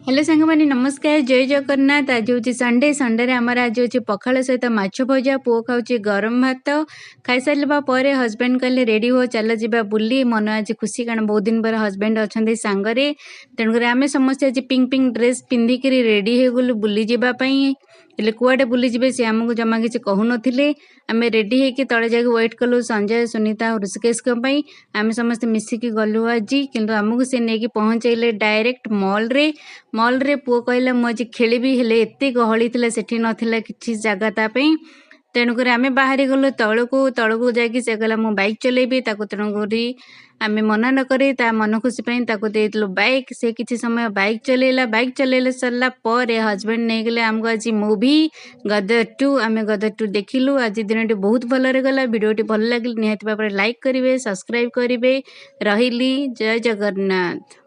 Hello ସାଙ୍ଗମାନେ, ନମସ୍କାର, ଜୟ ଜଗନ୍ନାଥ। ଆଜି ହେଉଛି ସଣ୍ଡେ। ସଣ୍ଡେରେ ଆମର ଆଜି ହେଉଛି ପଖାଳ ସହିତ ମାଛ ଭଜା। ପୁଅ ଖାଉଛି ଗରମ ଭାତ। ଖାଇସାରିବା ପରେ ହଜବେଣ୍ଡ କହିଲେ, ରେଡ଼ି ହୁଅ, ଚାଲ ଯିବା ବୁଲି। ମନ ଆଜି ଖୁସି, କାରଣ ବହୁତ ଦିନ ପରେ ହଜବେଣ୍ଡ ଅଛନ୍ତି ସାଙ୍ଗରେ। ତେଣୁକରି ଆମେ ସମସ୍ତେ ଆଜି ପିଙ୍କ ପିଙ୍କ ଡ୍ରେସ୍ ପିନ୍ଧିକିରି ରେଡ଼ି ହେଇଗଲୁ ବୁଲି ଯିବା ପାଇଁ। ହେଲେ କୁଆଡ଼େ ବୁଲିଯିବେ, ସେ ଆମକୁ ଜମା କିଛି କହୁନଥିଲେ। ଆମେ ରେଡ଼ି ହେଇକି ତଳେ ଯାଇକି ୱେଟ୍ କଲୁ ସଞ୍ଜୟ, ସୁନିତା ଆଉ ଋଷିକେଶଙ୍କ ପାଇଁ। ଆମେ ସମସ୍ତେ ମିଶିକି ଗଲୁ ଆଜି, କିନ୍ତୁ ଆମକୁ ସେ ନେଇକି ପହଞ୍ଚେଇଲେ ଡାଇରେକ୍ଟ ମଲ୍ରେ। ମଲ୍ରେ ପୁଅ କହିଲା, ମୁଁ ଆଜି ଖେଳିବି। ହେଲେ ଏତେ ଗହଳି ଥିଲା ସେଠି, ନଥିଲା କିଛି ଜାଗା ତା ପାଇଁ। ତେଣୁକରି ଆମେ ବାହାରି ଗଲୁ ତଳକୁ। ତଳକୁ ଯାଇକି ସେ କହିଲା, ମୁଁ ବାଇକ୍ ଚଲେଇବି ତାକୁ। ତେଣୁକରି ଆମେ ମନା ନ କରି ତା ମନ ଖୁସି ପାଇଁ ତାକୁ ଦେଇଥିଲୁ ବାଇକ୍। ସେ କିଛି ସମୟ ବାଇକ୍ ଚଲେଇଲା। ବାଇକ୍ ଚଲେଇଲା ସାରିଲା ପରେ ହଜବେଣ୍ଡ ନେଇଗଲେ ଆମକୁ ଆଜି ମୁଭି ଗଦର 2। ଆମେ ଗଦର 2 ଦେଖିଲୁ। ଆଜି ଦିନଟି ବହୁତ ଭଲରେ ଗଲା। ଭିଡ଼ିଓଟି ଭଲ ଲାଗିଲେ ନିହାତି ଭାବରେ ଲାଇକ୍ କରିବେ, ସବସ୍କ୍ରାଇବ୍ କରିବେ। ରହିଲି, ଜୟ ଜଗନ୍ନାଥ।